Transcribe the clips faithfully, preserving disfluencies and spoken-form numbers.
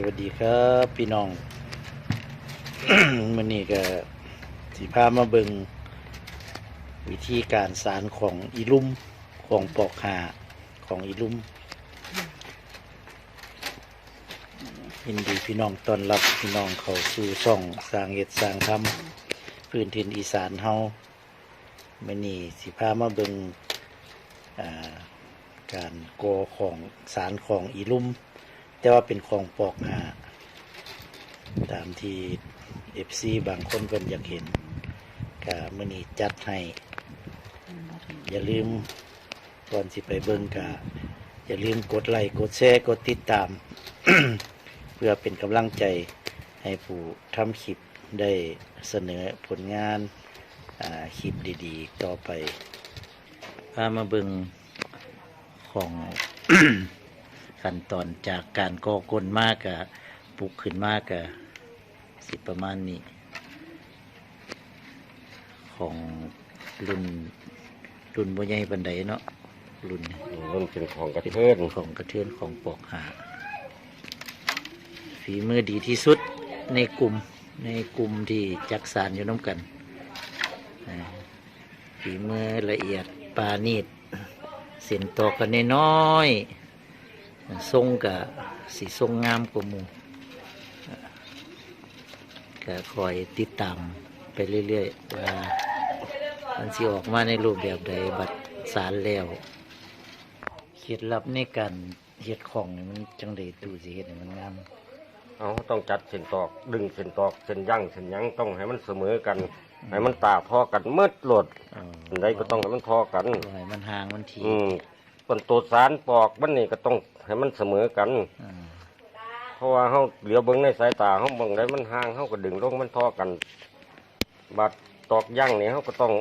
สวัสดีครับพี่น้อง มื้อนี้ก็สิพามาเบิ่งวิธีการสานของอีลุ่ม ของปอกห้า ของอีลุ่ม ยินดีพี่น้องต้อนรับพี่น้องเข้าสู่ช่องสร้างเฮ็ดสร้างทำ พื้นถิ่นอีสานเฮา มื้อนี้สิพามาเบิ่ง อ่า การก่อของสานของอีลุ่ม แต่ว่าเป็นของปอกห้า ตามที่ เอฟซี บางคนเพิ่นอยากเห็น ก็มื้อนี้จัดให้ อย่าลืม ก่อนสิไปเบิ่งก็อย่าลืมกดไลค์ กดแชร์ กดติดตาม เพื่อเป็นกำลังใจให้ผู้ทำคลิปได้เสนอผลงาน อ่า คลิปดีๆ ต่อไป พามาเบิ่งของ ขั้นตอนจากการก่อก้นมากะปลุกขึ้นมากะสิประมาณนี้ ของรุ่น รุ่นบ่ใหญ่ปานใดเนาะ รุ่น อืม รุ่นเป็นของกระเทือน ของกระเทือนของปอกห้า ฝีมือดีที่สุดในกลุ่ม ในกลุ่มที่จักสานอยู่นำกัน อ่า ฝีมือละเอียดปราณีต เส้นตอกก็น้อยๆ ทรงก็สิทรงงามกว่าหมู่ ก็คอยติดตามไปเรื่อยๆ ว่ามันสิออกมาในรูปแบบใด บัดสานแล้ว เคล็ดลับในการเฮ็ดของนี่มันจั่งใด ตู้สิเฮ็ดให้มันงาม เอา ต้องจัดเส้นตอก ดึงเส้นตอก เส้นยั่ง เส้นหยัง ต้องให้มันเสมอกัน ให้มันตาเท่ากันหมดโลด อ๋อ อันใดก็ต้องให้มันเท่ากัน บ่ให้มันห่างมันถี่ อืม ส่วนตัวสานปอกมันนี่ก็ต้องให้มันเสมอกัน อ่า เพราะว่าเฮาเหลียวเบิ่งในสายตาเฮา เบิ่งได้มันห่าง เฮาก็ดึงลงมันเท่ากัน บาดตอกยั่งนี่เฮาก็ต้อง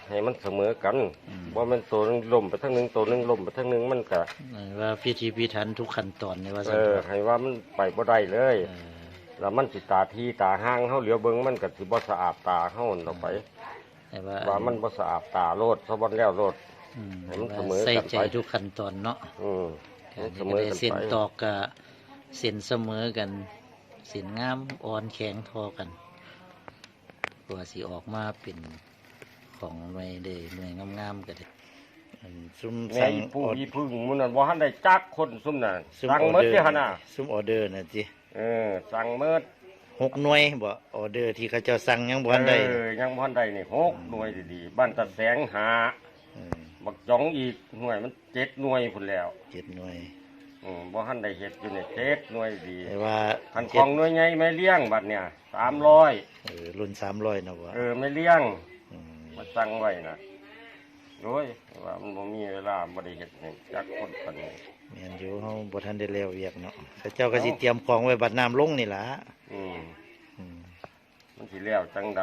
ให้มันเสมอกัน อืม บ่แม่นตัวหนึ่งล้มไปทางหนึ่ง ตัวหนึ่งล้มไปทางหนึ่ง มันก็ เออ ว่าพิถีพิถันทุกขั้นตอนนี่ว่าซั่น เออ เถาะ ให้ว่ามันไปบ่ได้เลย เออ แล้วมันสิตาถี่ตาห่าง เฮาเหลียวเบิ่งมันก็สิบ่สะอาดตาเฮานั่นดอกไป ให้ว่า ว่ามันบ่สะอาดตาโลด ซะบ่อนแล้วโลด อืม ให้มันเสมอกันไป ใส่ใจทุกขั้นตอนเนาะ อืม การ ให้มันเสมอกันไป เส้นตอกก็เส้นเสมอกัน เส้นงาม อ่อนแข็งเท่ากัน กว่าสิออกมาเป็นของหน่วยได้ หน่วยงามๆ ก็ได้ อันซุม แม่ สั่ง อีผู้ ออ อีพึ่งหมู่นั่นบ่ทันได้จักคนซุมน่ะ ซุม สั่งหมด ออเดอร์ เด้หั่นน่ะ ซุมออเดอร์น่ะติ เออ สั่งหมด หกหน่วยบ่ ออเดอร์ที่เขาเจ้าสั่งยังบ่ทันได้ เออ ยังบ่ทันได้นี่ หกหน่วยดีๆ บ้านตาแสงห้า เออ บักจ๋องอีกหน่วย มันเจ็ดหน่วยพุ้นแล้ว เจ็ดหน่วย อืม บ่ทันได้เฮ็ดอยู่นี่ เจ็ดหน่วยดี แต่ว่า คันของหน่วยใหญ่แม่เลี้ยงบัดเนี่ย สามร้อย เออ รุ่นสามร้อยนะบ่ เออ แม่เลี้ยง อืม มาสั่งไว้น่ะ โอ้ย ว่ามันบ่มีเวลา บ่ได้เฮ็ดให้จักคนปานนี้ แม่นอยู่ เฮาบ่ทันได้แล้วเวียกเนาะ เขาเจ้าก็สิ เอ้า เตรียมของไว้บัดน้ำลงนี่ล่ะ อืม อืม มันสิแล้วจั่งใด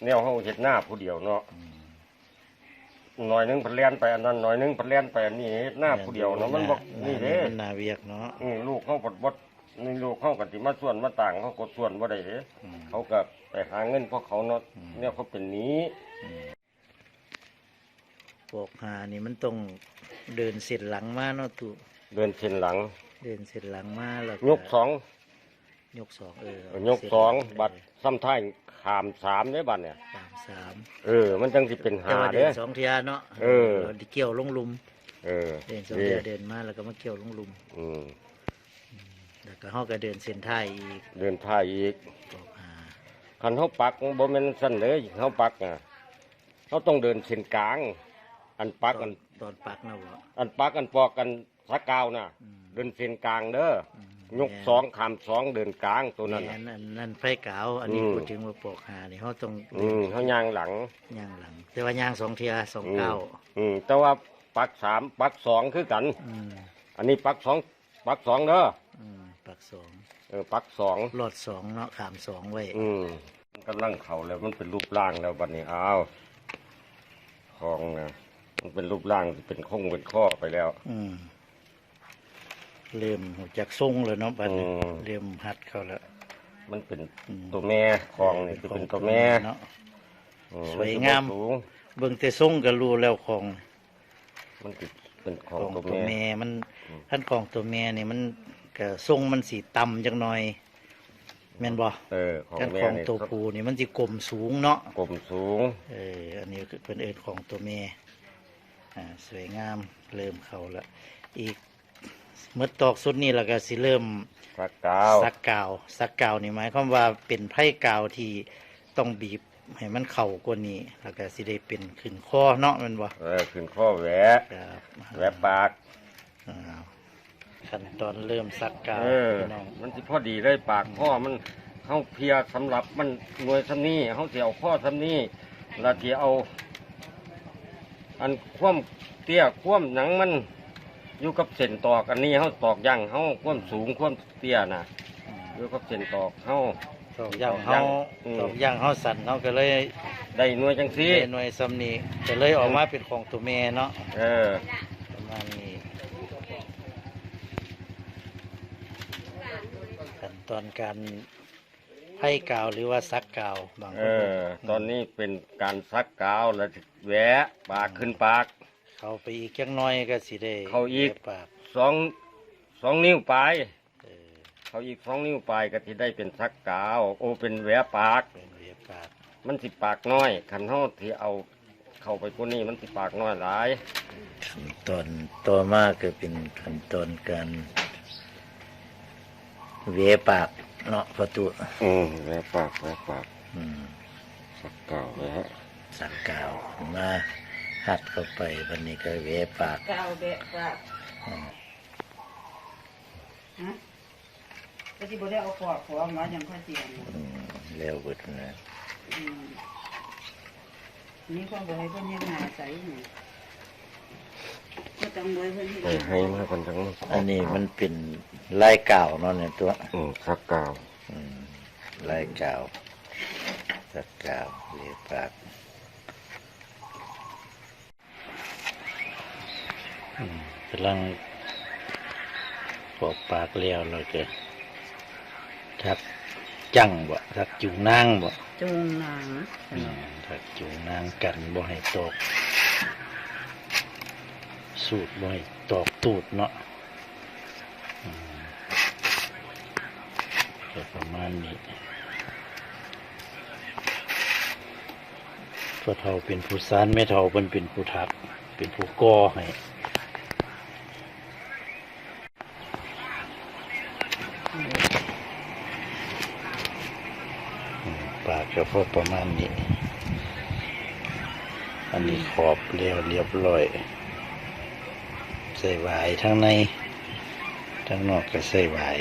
แนวเฮาเฮ็ดนาผู้เดียวเนาะ อืม หน่อยหนึ่งเพิ่นแล่นไปอันนั้น หน่อยหนึ่งเพิ่นแล่นไปอันนี้ เฮ็ดนาผู้เดียวเนาะ แม่นอยู่ มันบ่ นา นี่เด้ นานี่มันนาเวียกเนาะ อืม ลูกเฮาบ่ บ่ นี่ลูกเฮาก็สิมาชวนมาต่าง เฮาก็ชวนบ่ได้เด้ อืม เขาก็ไปหาเงินของเขาเนาะ อืม แนวเขาเป็นหนี้ อืม ปอกห้านี่มันต้องเดินเส้นหลังมาเนาะ ตู้ เดินเส้นหลัง เดินเส้นหลังมาแล้วก็ ยกสอง ยกสอง เออ เออ ยกสอง เส้นหลัง บัด เออ ซ้ำท้ายข้ามสามเด้บัดเนี่ย ข้ามสาม เออ มันจั่งสิเป็นห้า แต่ว่าเดิน เด้ สองเทื่อเนาะ เออ แล้วเกี่ยวลงลุ่ม เออ เดินสองเทื่อ นี่ เดินมาแล้วก็มาเกี่ยวลงลุ่ม อืม แล้วก็เฮาก็เดินเส้นท้ายอีก เดินท้ายอีก ปอกห้า คันเฮาปักบ่แม่นซั่นเด้ เฮาปักน่ะ เฮาต้องเดินเส้นกลาง อันปัก ตอน อัน ตอนปักนะบ่ อันปักอันปอกอันสะกาวน่ะ อืม เดินเส้นกลางเด้อ อืม ยก แม่น สองข้ามสองเดินกลางตัวนั้นน่ะ แม่น อันนั้นไฟกาว อันนี้ อืม พูดถึงว่าปอกห้านี่ เฮาต้อง อืม เฮาย่างหลัง ย่างหลัง แต่ว่าย่างสองเทื่อ สอง อืม ก้าว อืม แต่ว่าปักสาม ปักสองคือกัน อืม อันนี้ปักสอง ปักสองเด้อ อืม ปักสอง เออ ปักสอง ลอดสองเนาะ ข้ามสองไว้ อืม มันกำลังเข้าแล้ว มันเป็นรูปร่างแล้วบัดนี้ อ้าว ของนะ มันเป็นรูปร่างที่เป็นคงเป็นข้อไปแล้ว อืม เริ่มรู้จักทรงแล้วเนาะบัดนี้ อืม เริ่มหัดเข้าแล้ว มันเป็น อืม ตัวแม่ ของนี่ เออ สิเป็นตัวแม่ เป็นของตัวแม่เนาะ อืม สวยงาม มันสิบ่สูง เบิ่งแต่ทรงก็รู้แล้วของ มันสิเป็นของ ของ ตัว ตัวแม่ แม่มัน อืม คันของตัวแม่นี่มัน ก็ทรงมันสิต่ำจักหน่อย แม่นบ่? เออ ของ คัน แม่ ของ นี่ ตัวผู้นี่มันสิก้มสูงเนาะ ก้มสูง เออ อันนี้คือเพิ่นเอิ้นของตัวแม่ อ่า สวยงาม เริ่มเข้าละ อีก หมดตอกสุดนี่แล้วก็สิเริ่มสักกาว สักกาว สักกาวนี่หมายความว่าเป็นไพรกาวที่ต้องบีบให้มันเข้ากว่านี้ แล้วก็สิได้เป็นขึ้นคอเนาะ แม่นบ่? เออ ขึ้นคอแหวะ ครับ แหวะปาก อ่า ขั้นตอนเริ่มสักกาว เออ พี่น้อง มันสิพอดีเลยปากคอมัน เฮาเพียสำหรับมันหน่วยส่ำนี้ เฮาสิเอาคอส่ำนี้ แล้วสิเอา อันความเตี้ยความหยังมันอยู่กับเส้นตอก อันนี้เฮาตอกย่างเฮาความสูงความเตี้ยน่ะ อยู่กับเส้นตอกเฮา ตอกย่างเฮา ตอกย่าง อืม ตอกย่างเฮาสั้น เฮาก็เลยได้หน่วยจังซี่ ได้หน่วยส่ำนี้ ก็เลยออกมาเป็นของตัวแม่เนาะ เออ ประมาณนี้ ขั้นตอนการไพรกาวหรือว่าสักกาว บางคน เออ อืม ตอนนี้เป็นการสักกาวแล้วแหวะปาก อืม ขึ้นปาก เข้าไปอีกจักหน่อยก็สิได้ เข้าอีก แหวะปาก สอง สองนิ้วปลาย เออ เข้าอีกสองนิ้วปลายก็สิได้เป็นสักกาว โอ้ เป็นแหวะปาก เป็นแหวะปาก มันสิปากน้อย คันเฮาสิเอาเข้าไปกว่านี้มันสิปากน้อยหลาย ขั้นตอนต่อมาก็เป็นขั้นตอนการแหวะปากเนาะ พ่อตุ๊ อืม แหวะปาก แหวะปาก อืม สักกาวนะฮะ สักกาวมาหัดเข้าไป บัดนี้ก็แหวะปาก กาวแหวะปาก อืม ฮะ ก็สิบ่ได้เอาปอกหัวมายังค่อยเสียง อืม แล้วเบิดนะ อืม นี่ก็บ่ให้เพิ่นเฮ็ดหน้าใสนี่ ก็ต้องบ่ให้เพิ่นเฮ็ด เออ ให้มากันจัง อันนี้มันเป็นลายกาวเนาะเนี่ยตัว อืม สักกาว อืม ลายกาว สักกาว เรียกปาก อืม กำลังปอกปากแล้ว แล้วก็ถักจั่งบ่ ถักจูงนางบ่ จูงนาง อืม ถักจูงนางกันบ่ให้ตอก สูดบ่ให้ตอกตูดเนาะ อืม ก็ประมาณนี้ พ่อเฒ่าเป็นผู้สาน แม่เฒ่าเพิ่นเป็นผู้ถัก เป็นผู้ก่อให้ อืม ปากก็พอประมาณนี้ อันนี้ขอบแล้วเรียบร้อย ใส่หวายทั้งใน ทั้งนอกก็ใส่หวาย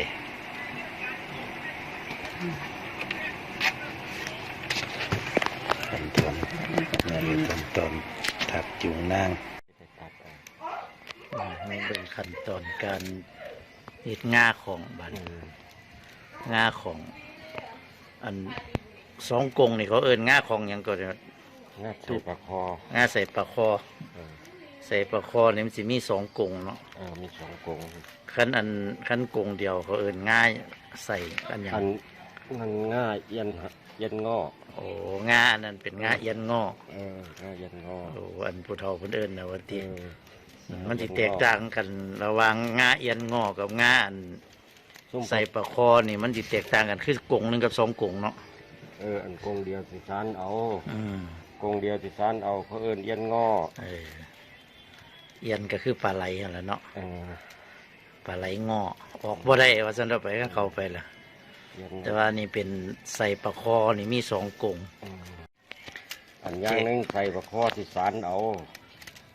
ขั้นตอน นี่คือขั้นตอนถักจูงนาง อ่า นี่เป็นขั้นตอนการเฮ็ดง่าของบัดนี้ อืม ง่าของ อันสองกงนี่เขาเอิ้นง่าของหยังก็ได้ ง่าใส่ปลาคอ ง่าใส่ปลาคอ เออ ใส่ปลาคอนี่มันสิมีสองกงเนาะ เออ มีสองกง คันอัน คันกงเดียวเขาเอิ้นง่าใส่อันหยัง อัน มันง่าเอียนฮะ เอียนงอ โอ้ ง่าอันนั้นเป็นง่าเอียนงอ เออ ง่าเอียนงอ โอ้ อันผู้เฒ่าเพิ่นเอิ้นนะว่าติ เออ อืม มันสิแตกต่างกันระหว่างง่าเอียนงอกับง่าอัน ซุม ใส่ปลาคอนี่มันสิแตกต่างกัน คือกงหนึ่งกับสองกงเนาะ เออ อันกงเดียวสิสานเอา อืม กงเดียวสิสานเอา เขาเอิ้นเอียนงอ เออ เอียนก็คือปลาไหลนั่นแหละเนาะ เออ ปลาไหลงอ ออกบ่ได้ว่าซั่นเถาะ ไปก็เข้าไปล่ะ เอียนงอ แต่ว่านี่เป็นใส่ปลาคอนี่มีสองกง อืม อันอย่างหนึ่งใส่ปลาคอสิสานเอา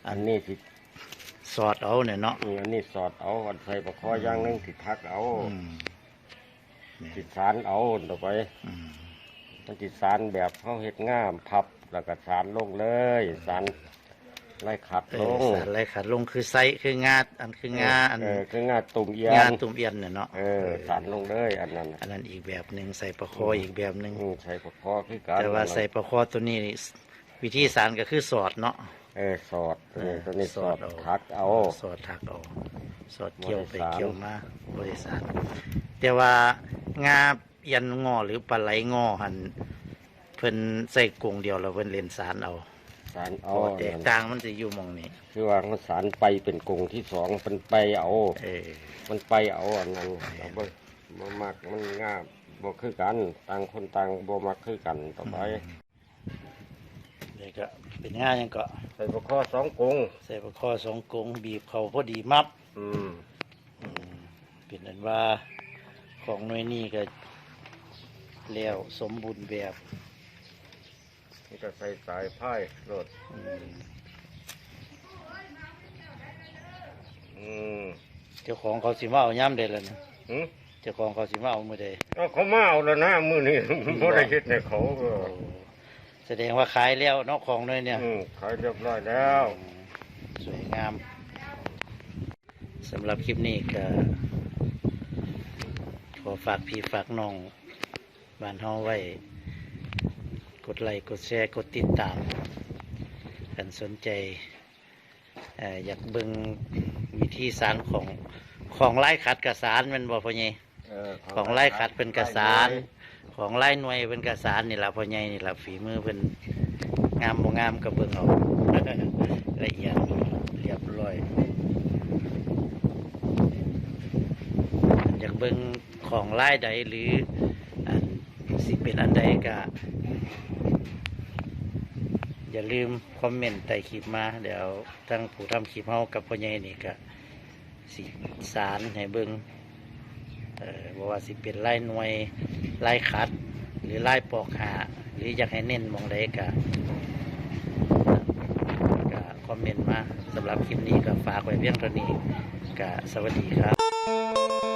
อันนี้สิสอดเอาเนี่ยเนาะ อืม อันนี้สอดเอา อันใส่ปลาคออย่างหนึ่งสิถักเอา อืม สิสานเอาต่อไป อืม มันสิสานแบบเฮาเฮ็ดง่าพับ แล้วก็สานลงเลย สานลายขัด เออ ลง สานลายขัดลง คือไซส์ คืองา อันคืองา เออ อัน เออ คืองาตุ่มเอียน งาตุ่มเอียนเนี่ยเนาะ เออ เออ สานลงเลย อันนั้นน่ะ อันนั้นอีกแบบหนึ่ง ใส่ปลาคอ อืม อีกแบบหนึ่ง อืม ใส่ปลาคอคือกัน แต่ว่าใส่ปลาคอตัวนี้ วิธีสานก็คือสอดเนาะ เออ สอด เออ ตัวนี้สอด สอดเอา ถักเอา สอดถักเอา สอดเกี่ยวไป บ่ได้สาน เกี่ยวมา บ่ได้สาน แต่ว่างาเอียนงอหรือปลาไหลงอหั่น เพิ่นใส่กงเดียวแล้วเพิ่นเล่นสานเอา สานเอา ข้อแตกต่างมันสิอยู่หม่องนี้ คือว่ามันสานไปเป็นกงที่สอง มันไปเอา เออ มันไปเอาอันนั้น เอาบ่ บ่มักมันงาม บ่คือกัน ต่างคนต่างบ่มักคือกัน ต่อไป อืม นี่ก็เป็นงาหยังก็ ใส่ปลาคอสองกง ใส่ปลาคอสองกง บีบเข้าพอดีมับ อืม อืม เป็นอันว่าของหน่วยนี้ก็แล้วสมบูรณ์แบบ นี่ก็ใส่สายพายโลด อืม อืม เจ้าของเขาสิมาเอายามใดล่ะนะ หึ เจ้าของเขาสิมาเอามื้อใด เอาเขามาเอาแล้วนะ มื้อนี้ บ่ได้เฮ็ดให้เขา ก็ โอ้ แสดงว่าขายแล้วเนาะ ของหน่วยเนี่ย อืม ขายเรียบร้อยแล้ว อืม สวยงาม สำหรับคลิปนี้ก็ขอฝากพี่ฝากน้องบ้านเฮาไว้ กดไลค์ กดแชร์ กดติดตาม คันสนใจ เอ่อ อยากเบิ่งวิธีสานของ ของลายขัดกะสานแม่นบ่พ่อใหญ่? เออ ของลายขัดเป็นกะสาน ของลายหน่วยเป็นกะสานนี่ล่ะ พ่อใหญ่นี่ล่ะ ฝีมือเพิ่น งามบ่งามก็เบิ่งเอา ละเอียดเรียบร้อย อยากเบิ่งของลายใดหรืออันสิเป็นอันใดก็ อย่าลืมคอมเมนต์ใต้คลิปมา เดี๋ยวทางผู้ทำคลิปเฮากับพ่อใหญ่นี่ก็สิสานให้เบิ่ง เอ่อ บ่ว่าสิเป็นลายหน่วย ลายขัด หรือลายปอกห้า หรืออยากให้เน้นหม่องใดก็ ก็คอมเมนต์มา สำหรับคลิปนี้ก็ฝากไว้เพียงเท่านี้ ก็สวัสดีครับ